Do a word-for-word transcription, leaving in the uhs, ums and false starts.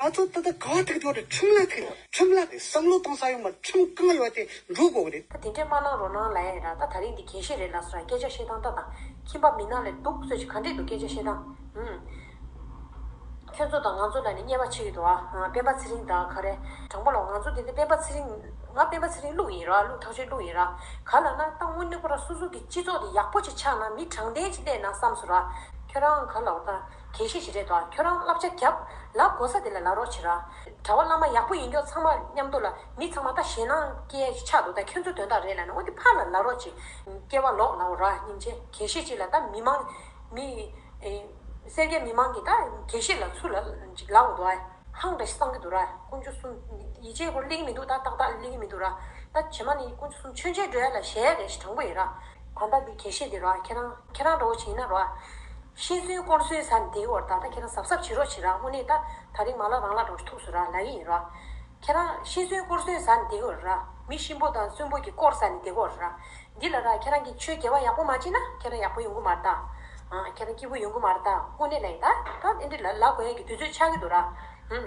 ང་ཚོ་ད་ལྟ་ག་བ་ཐུག་འགྲོ་རེད། ཁྲིམས་ལ་ཐུག་རེད། ཁྲིམས་ལ་ཐུག་བསམ་བློ་གཏོང་ས་ཡོད་མ། ཁྲིམས་གང་ཡོད་དེ་འགྲོ་དགོས་རེད། ད་དེ་འདྲའི་མ་གནང་རོགས་གནང་ལབ་ཡ་ཡིན་ར། ད་ད་རིང་འདི་དགེ་བཤེས་རེད་ལབ་སོང་ར། སྐད་ཆ་བཤད་སྟངས་ལྟ་དང་། ཁྱིམ་པ་མི་ནག་ལས་སྡུག་ཚོད་ཅིག་ག་འདྲས་འདུག་སྐད་ཆ་བཤད་སྟངས། ཨུམ། ཁྱོད་ཚོ་དང་ང་ཚོ་ལ་ནི་བརྙས་པ་བྱེད་ཀྱི་འདུག་ཨ། སྤེན་པ་ཚེ་རིང་དང་ག་རེ། དྲང་པོ་ལ་ང་ཚོ་དེ་འདྲ་སྤེན་པ་ཚེ་རིང་། ང་སྤེན་པ་ཚེ་རིང་བླུག་ཡིན་ར། བླུག་ཐག་ཆོད་བླུག་ཡིན་ར། ག་ལབ་ན་ད་དངོས་གནས་ཁོ་ར་སོ་སོ་གི་སྤྱི་ཚོགས་དེ་ཡག་པོ་ཅིག་ཆགས་ན། མི་དྲང་བདེན་ཅིག་བསྡད་ན་བསམ་སོང་ར། ཁྱོད་རང་ག་ལབ་ད། དགེ་བཤེས་ཅིག་རེད་དོ། ཁྱོད་རང་བསླབ་བྱ་རྒྱབ། ལབ་དགོས་ས་དེ་ལ་ལབ་རོགས་བྱེད་ར། གྲྭ་པ་བླ་མ་ཡག་པོ་ཡིན་མཁན་ཚང་མ་མཉམ་དུ་ལ་མི་ཚང་མ་ད་ཞེད་སྣང་སྐྱེ་ཡ་ཞིག་ཆགས་འདུག་ད་ཁྱོད་ཚོ་དོན་དག་རེད་ལབ་ན། འོ་དེ་ཕར་ལ་ལབ་རོགས་བྱེད། སྐྱེ་བ་ལོག་ལབ་ར། སྙིང་རྗེ། དགེ་བཤེས་ཅིག་ལ་ད་མི་མང་། མི། ཨེ། སེར་སྐྱ་མི་མང་གིས་ད་དགེ་བཤེས་ལ་ཚུར་ལ་ཅིག་ལབ་འདུག་ཨ། ཧང་འདྲ་ཞིག་བསམ་གྱི་འདུག་ར། དཀོན་མཆོག་གསུམ། ཡིད་ཆེས་སྐོར་སླེབས་ཀྱི་མི་འདུག་ད་ཏག་ཏག་སླེབས་ཀྱི་མི་འདུག་ར། ད་རྗེས་མ་ནི་དཀོན་མཆོག་གསུམ་མཆོད་མཇལ་འགྲོ་ཡ་ལ་ཞལ་རེ་ཞིག་དྲང་པོ་ཡིན་ར། ད་ལྟ་འདི་དགེ་བཤེས་འདི་ར། ཁྱེད་རང་ཁྱེད་རང་འདྲ་བོ་བྱས་ན་ར། ཤེས་སོན་སྐོར་སོན་ཟ་ནས་བསྡད་ཀྱི་ཡོད་རེད། ད་ད་ཁྱེད་རང་གཟབ་གཟབ་བྱེད་རོགས་བྱེད་ར། དངོས་གནས་ད་ད་རིང་མ་ལ་རང་ལ་འདྲ་བོ་ཞིག་ཐུག་སོང་ར། ལབ་ཀྱི་ཡིན་ར། ཁྱེད་རང་ཤེས་སོན་སྐོར་སོན་ཟ་ནས་བསྡད་ཀྱི་ཡོད་རེད་ར། མི་གཤིན་པོ་དང་གསོན་པོ་གི་སྐོར་ཟ་ནས་བསྡད་ཀྱི་ཡོད་རེད་ར། འདི་ལ་ར་ཁྱེད་རང་གིས་ཆོས་དགེ་བ་ཡག་པོ་མ་བྱས་ན་ཁྱེད་རང་ཡག་པོ་ཡོང་གི་མ་རེད་ད། ཨ། ཁྱེད་རང་སྐྱིད་པོ་ཡོང་གི་མ་རེད་ད། དངོས་གནས་ལ་ཡིན་ད། ད་འདི་འདྲ་ལ་ལབ་དགོས་ཡ་གི་དུས་ཚོད་ཆགས་ཀྱི་འདུག་ར། ཧུམ།